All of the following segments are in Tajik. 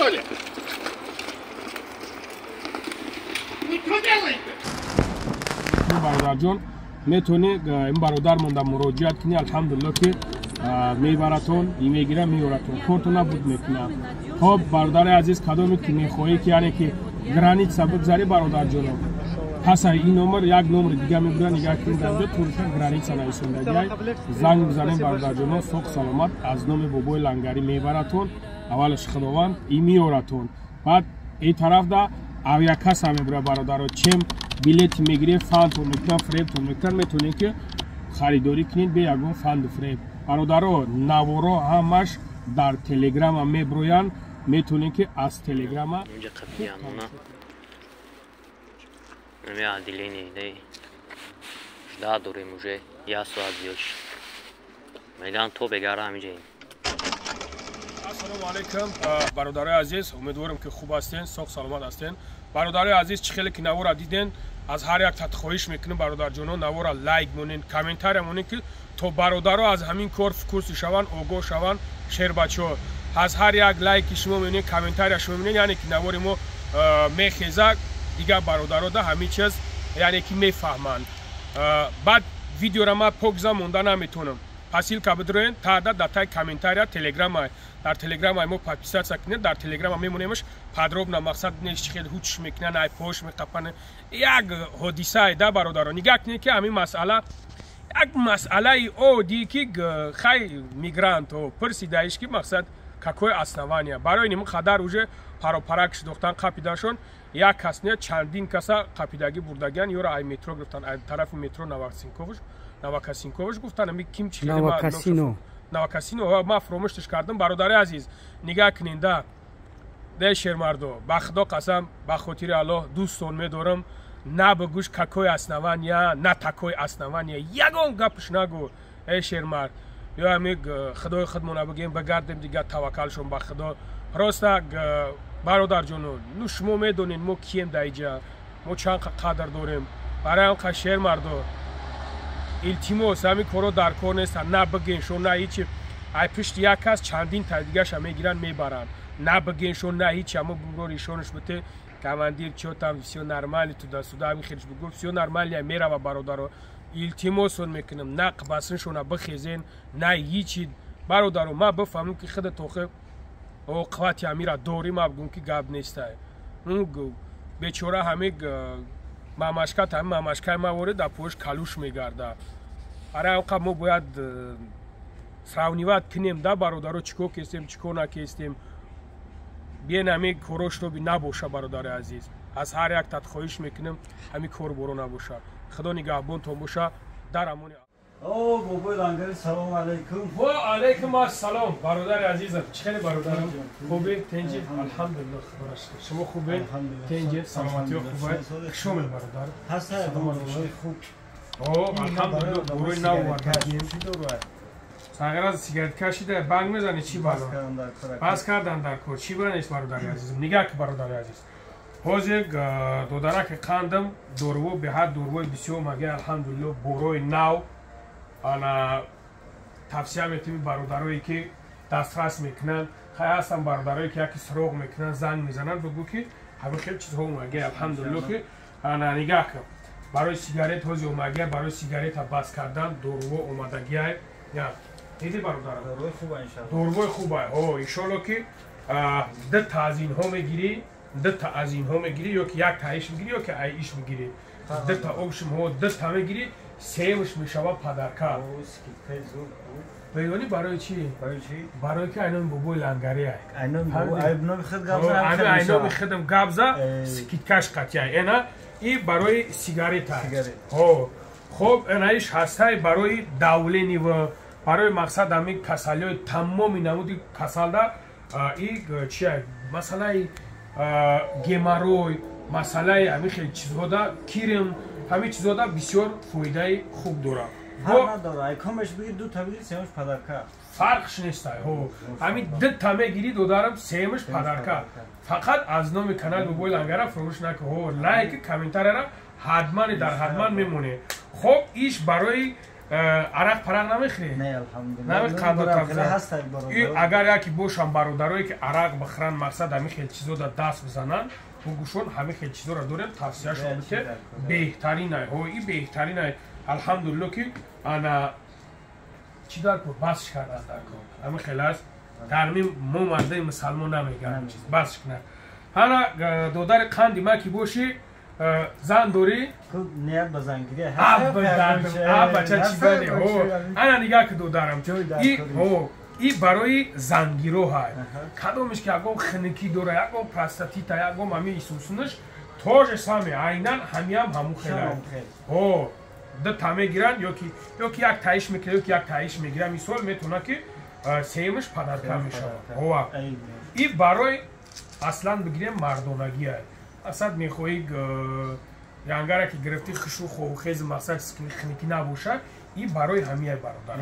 что ли? Вы что делаете? Бародарҷон, метавонӣ ин бародар монда муроҷиат кунӣ. Алҳамдулилло, ки мебаратон, мегира, меоратон, кортона буд мекунад. Хоб, бародари азиз, кадоме ки мехоҳӣ, ки яъне ки граница бигзарӣ, бародарҷоно, пас ин номер як номери дига мебуря. Нигаҳ кунед, дар турка граница нависондагиай. Занг бизанем, бародарҷоно, соқ саломат аз номи Бобои Лангарӣ мебаратон. Аввалаш Худованд и меоратон, баъд ин тарафда авиакасса мебуря. Бародаро, чем билети мегиред, фандтон мекунад, фребтон мекунад, метавонед ки харидорӣ кунед бе ягон фанду фреб. Бародаро, наворо ҳамаш дар Телеграма меброянд, метавонед ки аз Телеграма. Инҷа қапиянона ами отделение дай жда дорем, уже як соат зиёд шуд. Меган то бегара ҳамиҷаем. Ассалому алайкум, бародарои азиз, умедворем, ки хуб ҳастен, соқ саломат ҳастен. Бародарои азиз, чӣ хеле ки навора диден, аз ҳар як тат хоҳиш мекунем, бародарҷоно, навора лайк монен, комментария монен, ки то бародаро аз ҳамин кор в курсе шаванд, огоҳ шаванд. Шербачаҳо, аз ҳар як лайки шумо мебинед, комментария шумо мебинед, яъне ки навори мо мехеза, дигар бародаро да ҳамин чиз, яъне ки мефаҳманд. Баъд видеора ма покза монда наметавонам. Па ссылка бидроен, таъда дар таи комментария Телеграма, дар Телеграма мо подписаться кунед, дар Телеграма мемонемаш подробно. Мақсад нест, чӣ хел ҳучш мекунанд, ай пош меқапанд. Як ҳодисае да, бародаро, нигаҳ кунед, ки ҳамин масъала як масъалаи оддӣ, ки хай мигрантҳо пурсидаиш, ки мақсад какое основание барои ним қадар уже паропарак шудохтан, қапиданшон. Як кас не, чандин каса қапидагӣ бурдагиан. Ёро ай метро гирифтан, ай тарафи метро Новокосинковш, Новокосинковш гуфтан, ами ким чи. Новокасино. Новокасино, ма фуромӯшташ кардам. Бародари азиз, нигаҳ кунед да, де шермардо, ба Худо қасам, ба хотири Аллоҳ, дӯстон медорам, на бигӯш какое основания, на такое основания, ягон гапш нагӯ, э шермард. Ё ами Худои худмона бигем, бигардем, дигар таваккалшон ба Худо. Просто, бародарҷоно, ну шумо медонед, мо кием дар иҷа, мо чанд қадр дорем. Барои ҳам қа, шермардо, илтимос, ҳамин корҳо дар кор нестанд. На бигеншо, на ҳичи. Ай пишти як кас чандин та дигаша мегиранд, мебаранд. На бигеншо, на ҳичи. Амо буро ишонаш буте, командир, чё там, всё нормально, туда-сюда, ҳамин хелш бугӯ, всё нормально мерава. Бародаро, илтимосон мекунам, на қабасиншона бихезен, на ҳичи. Бародаро, ма бифаҳмам, ки худа тохе қуввати амира дорӣ, ма бигӯм, ки гап нестай. Бечора ҳами мамашка, ҳами мамашкаи ма ворид дар пош калуш мегарда. Ара ҳамқа мо бояд сравнивать кунем да, бародаро, чӣ кор кестем, чӣ кор накестем. Биен, ҳами корҳо шутоби набоша. Бародари азиз, аз ҳар як тат хоҳиш мекунем, ҳами кор боро набоша. Худо нигаҳбонтон боша, дар амони. О, Бобои Лангари, салом алейкум. Ва алейкум ассалом, бародари азизам. Чӣ хеле, бародарам? Хубе, тенҷи? Алҳамдулилло, худоро шукр. Шумо хубе? Тенҷи, саломатиё хубе? Хуш омед, бародар. Ҳаста, хуб. О, алҳамдулилло, бурои нав овардагим. Сағира сигарет кашида, банг мезани, чӣ бало? Бас кардан дар кор. Чӣ ба нест, бародари азизам? Нигаҳ ки, бародари азиз. Ҳозир додараки қандам дорво беҳад дорвои бисёр маги, алҳамдулилло, борои нав. Ана тавсия метавем бародарое, ки дастрас мекунанд. Хай, ҳастанд бародарое, ки яке суроғ мекунанд, занг мезананд, бигӯ, ки ҳамин хел чизҳо омаги, алҳамдулилло, ки ана нигаҳ кун, барои сигарет ҳози омагия, барои сигарета бас кардан доруво омадагиай. Диди, бародарам, дорувои хубай. Ҳо, иншолло, ки дута аз инҳо мегирӣ, дута аз инҳо мегирӣ, ё ки як таиш мегирӣ, ё ки ай иш мегирӣ, дута обшим, ҳо, дута мегирӣ, сеюмш мешава подарка. Медонӣ барои чӣ? Барои ки айноми Бобои Лангари ай. Айноми худам гапза, скидкаш қатъяй. Эна и барои сигарета. Ҳо, хоб, энаиш ҳастай барои давление ва барои мақсад ҳамин касалиҳои тамоми намуди касалда и чия, масъалаи геморрой, масъалаи ҳамин хел чизҳода, кирм, ҳамин чизҳода бисёр фоидаи хуб дорад. Фарқш нестай. Ҳо, ҳамин дута мегирӣ, додарам, сеюмаш подарка. Фақат аз номи канали Бобои Лангара фуромӯш накун. Ҳо, лайк, комментарияра ҳатмани дар ҳатман мемонед. Хоб, иш барои Арақ парақ намехӯрӣ? Не, алҳамдулиллаҳ. Агар яке бошам бародарое ки арақ бихӯранд, мақсад ҳамин хел чизо да даст бизананд, бугӯшон ҳамин хел чизоро дорем, тавсияшон бите, беҳтаринай. Ҳо, и беҳтаринай. Алҳамдулиллоҳ ки ана чӣ дар кор басш кардан дар кор. Ҳамин хел аст. Дар мо мардаи мусалмон намегӯям чиз басш кунад. Ҳана додари қанди ма ки бошӣ, зан дорӣ? Ният ба зангирӣ. Бача чӣ баде? Ана нигаҳ ки додарам. И барои зангиро ҳай. Кадомеш ки ягон хиникӣ дора, ягон простатита, ягон ҳамин исусунаш, то же самое, айнан ҳамиам ҳамун хела. Ҳо, ду та мегиранд ёки як таиш мекунад, ёки як таиш мегирад. Мисол метавонад ки сеюмаш падарка мешавад. Ҳова. И барои аслан бигирем мардонагия. Асад мехоҳӣ янгара ки гирифтӣ хушу ховхези мақсад хиникӣ набошад, и барои ҳамияй бародар.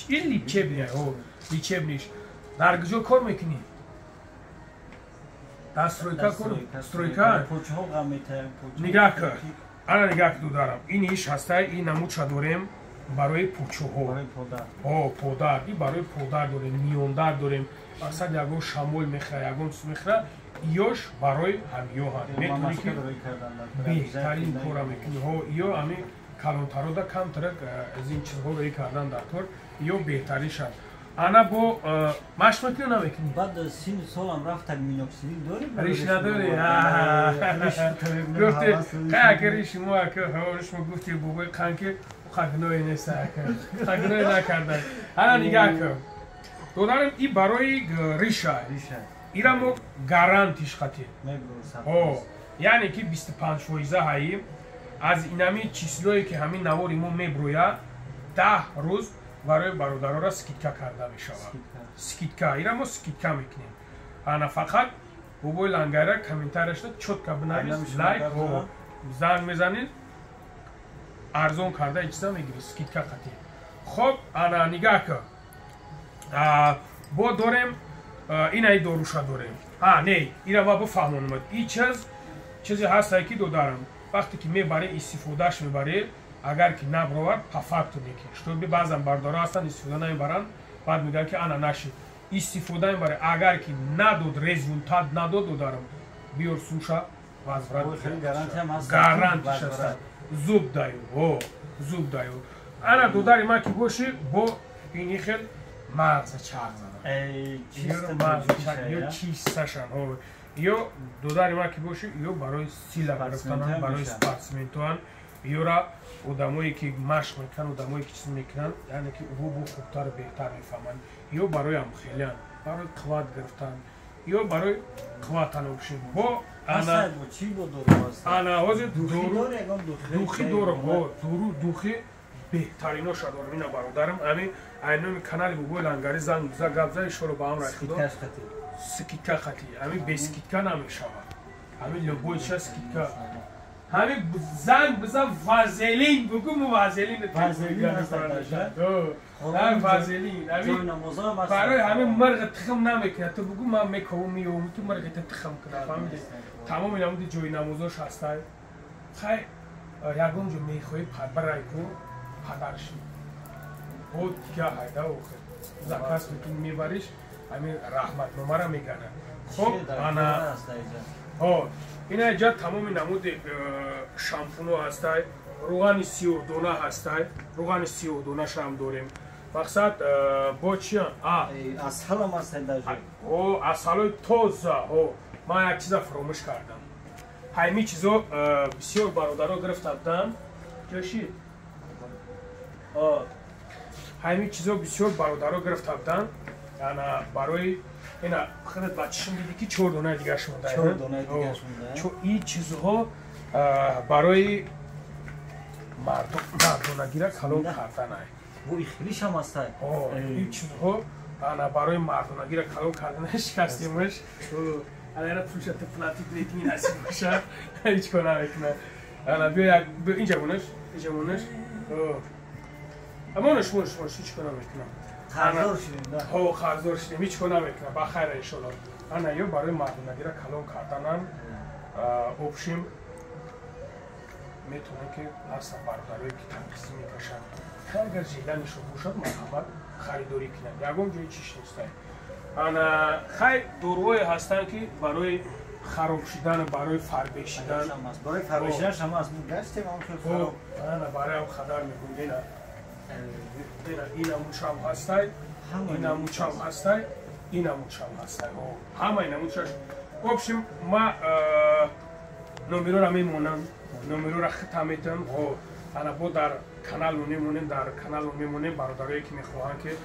И лечебный, ҳо, лечебный ш. Дар куҷо кор мекунӣ? Дар стройка кор, стройка? Нигаҳ кар. Ана нигаҳ ки додарам. Ин иш ҳастай, ин намудша дорем барои пӯчуҳо. Ҳо, подар. И барои подар дорем, миёндар дорем. Мақсад ягон шамол мехӯра, ягон чиз мехӯра, иёш барои ҳамиёҳанд. Метавонӣ ки беҳтарин кора мекунӣ. Ҳо, иё ҳамин калонтарода камтарак аз ин чизҳо рӯй кардан дар кор, иё беҳтариншанд. Ана бо машқ мекунӣ намекунӣ? Баъд 30 солам рафтак миноксидил дорӣ? Риш надорӣ? Гуфти қай риши мо ака, шумо гуфти бобои қан ки қагное нест ака. Қагное накардан. Ана нигаҳ кун. Додарам, и барои риша. Ира мо гарантиш хати. Ҳо, яъне ки 25% ҳаи аз инами число е ки ҳамин навори мо меброяд, 10 рӯз барои бародарора скидка карда мешавад. Скидка, ира мо скидка мекунем. Ана фақат бобои лангайра комментарияшда чётко бинавис, лайк, ҳо, занг мезанед, арзон карда и чиза мегирӣ, скидка қатӣ. Хоб, ана нигаҳ кун. Бо дорем инаи доруша дорем. А, не, ира ма бифаҳмонам. И чиз чизе ҳастае ки додарам. Вақте ки мебарӣ, истифодааш мебарӣ, агар ки набровар, по факту неки. Шутоби баъзан бардора ҳастанд, истифода намебаранд, баъд мегӯянд ки ана нашид. Истифода мебарӣ, агар ки надод, результат надод, додарам, биёр суша, возврат. Гарантиш ҳаст. Зуб даю, ҳо, зуб даю. Ана додари ман ки бошӣ, бо ини хел мағза чақ задам. Ё чисташан, ҳо. Ё додари ман ки бошӣ, ё барои сила гирифтанан, барои спортсментоан, ёра одамое ки машқ мекунанд, одамое ки чиз мекунанд, яъне ки ӯ бо хубтару беҳтар мефаҳманд. Ё барои ҳамхелиан, барои қувват гирифтан, ё барои қувватан обшин. Бо ана ана ҳозир духи дорам, ҳо, дуру духи беҳтариноша дорам. Ина бародарам, ҳамин айноми канали бобои лангари занг биза, гап за, ишоро ба ҳам рай худо. Скидка қатӣ. Ҳамин бе скидка намешавад. Ҳамин любой чиз скидка. Ҳамин занг биза, вазелин бугу, мо вазелин вазелин. Барои ҳамин мирғи тухм намекунад. Ту бугу ман мекову меёвум, ту мирғита тухм кунад. Фаҳмидӣ? Тамоми намуди ҷои намозош ҳастай. Хай ягон ҷо мехоҳӣ барай ку падарши. Бо дига ҳайда охир. Заказ мекунӣ, мебариш, ҳамин раҳматномара меганад. Хоб, ана ҳо, ина ҷа тамоми намуди шампуно ҳастай, руғани сиёҳдона ҳастай, руғани сиёҳдонашам дорем. Мақсад бо чи? Асалам ҳастай даже. Ҳо, асалои тоза, ҳо. Ман як чиза фаромӯш кардам. Ҳайми чизо бисёр бародаро гирифта буданд. Ҷоши? Ҳайми чизо бисёр бародаро гирифта буданд. Ана барои ина худат ба чишм дидӣ ки 4 донаи дигаш монда. 4 донаи дигаш монда. И чизҳо барои мардонагира калон карданай. Бо ихлишам ҳастай. Ин чизҳо ана барои мардонагира калон карданай шикастемаш. Ана ина пулша ту платит мекунӣ, насиб бошад. Ҳеҷ кор намекунад. Ана биё як инҷа монаш, инҷа монаш. Монаш, монаш, монаш, ҳеҷ кор намекунам. Қарздор шудем, да. Ҳо, қарздор шудем, ҳеҷ кор намекунам. Ба хайр иншоаллоҳ. Ана ё барои мардонагира калон карданам обшим метавонем ки ҳастан бародарое ки танқисӣ мекашанд. Агар желанишон бошад, марҳамат, харидорӣ кунанд, ягон ҷои чиш нестай. Ана хай, дорувое ҳастанд, ки барои хароб шудан, барои фарбе шидан. Барои фарбе шидан шама аст, гаштем ам хароб. Ана барои ам хадар мегӯм, ина ина инамучам ҳастай, инамучам ҳастай, инамучам ҳастай, ҳамаи намучаш. В общем, ма номерора мемонам, номерора хита метам. Ана бо дар каналу мемонем, дар каналу мемонем. Бародарое, ки мехоҳанд, ки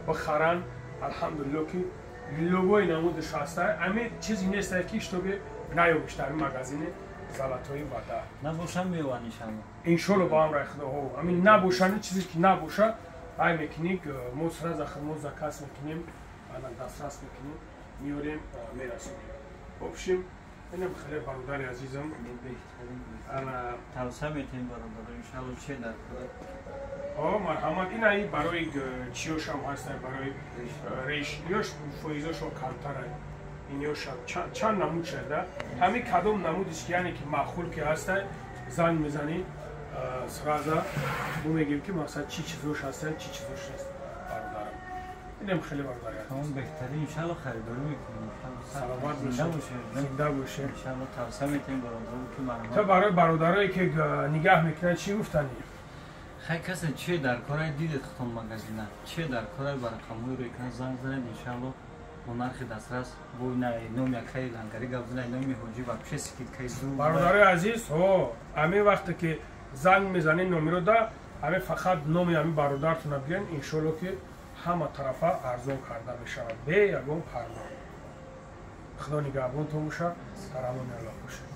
бихаранд, алҳамдулилло, ки любой намудаш ҳастай. Ами чизе нестай, ки чтобы наёбиш дар магазини «Золотои вода». Набошам, меёванд, иншалло. Иншолло, ба амраи Худо. Ами набошани, чизе ки набоша, ай мекунӣ, мо сразу мо заказ мекунем, ана дастрас мекунем, меорем, мерасонем. В общем, инам хеле, бародари азизам. Ана тавсия метем бародаро, иншалло, че дар О, марҳамат, инаи барои чиёшам ҳастай, барои реш, ёш фоизошо камтара, инёшам чанд намуд шуда. Ҳамин кадом намудиш ки, яъне ки маъқул ки ҳастай, занг мезанӣ, сразу мо мегӯем, ки мақсад чӣ чизош ҳастай, чӣ чизош нест. Бародарам, инам хеле, бародари. Тамом, беҳтарин, иншалло, харидорӣ мекунем. Саломат бошед, зинда бошед. Иншалло, тавсия метем бародаро, ки марҳамат. То барои бародарое, ки нигаҳ мекунанд, чӣ гуфтанӣ? Хай, касе че дар корай, дидед худтон магазина, че дар корай, ба рақамҳои рӯи экран занг занед, иншалло, бо нархи дастрас, бо номи акаи Лангари гап занед, номи Ҳоҷӣ, вообще скидкаи зур. Бародарои азиз, ҳо, ҳамин вақте ки занг мезанед, номеро да ҳамин фақат номи ҳамин бародартона бигӯен, иншолло, ки ҳама тарафа арзон карда мешавад, бе ягон парво. Худо нигаҳбонтон бошад, дар амони Аллоҳ бошед.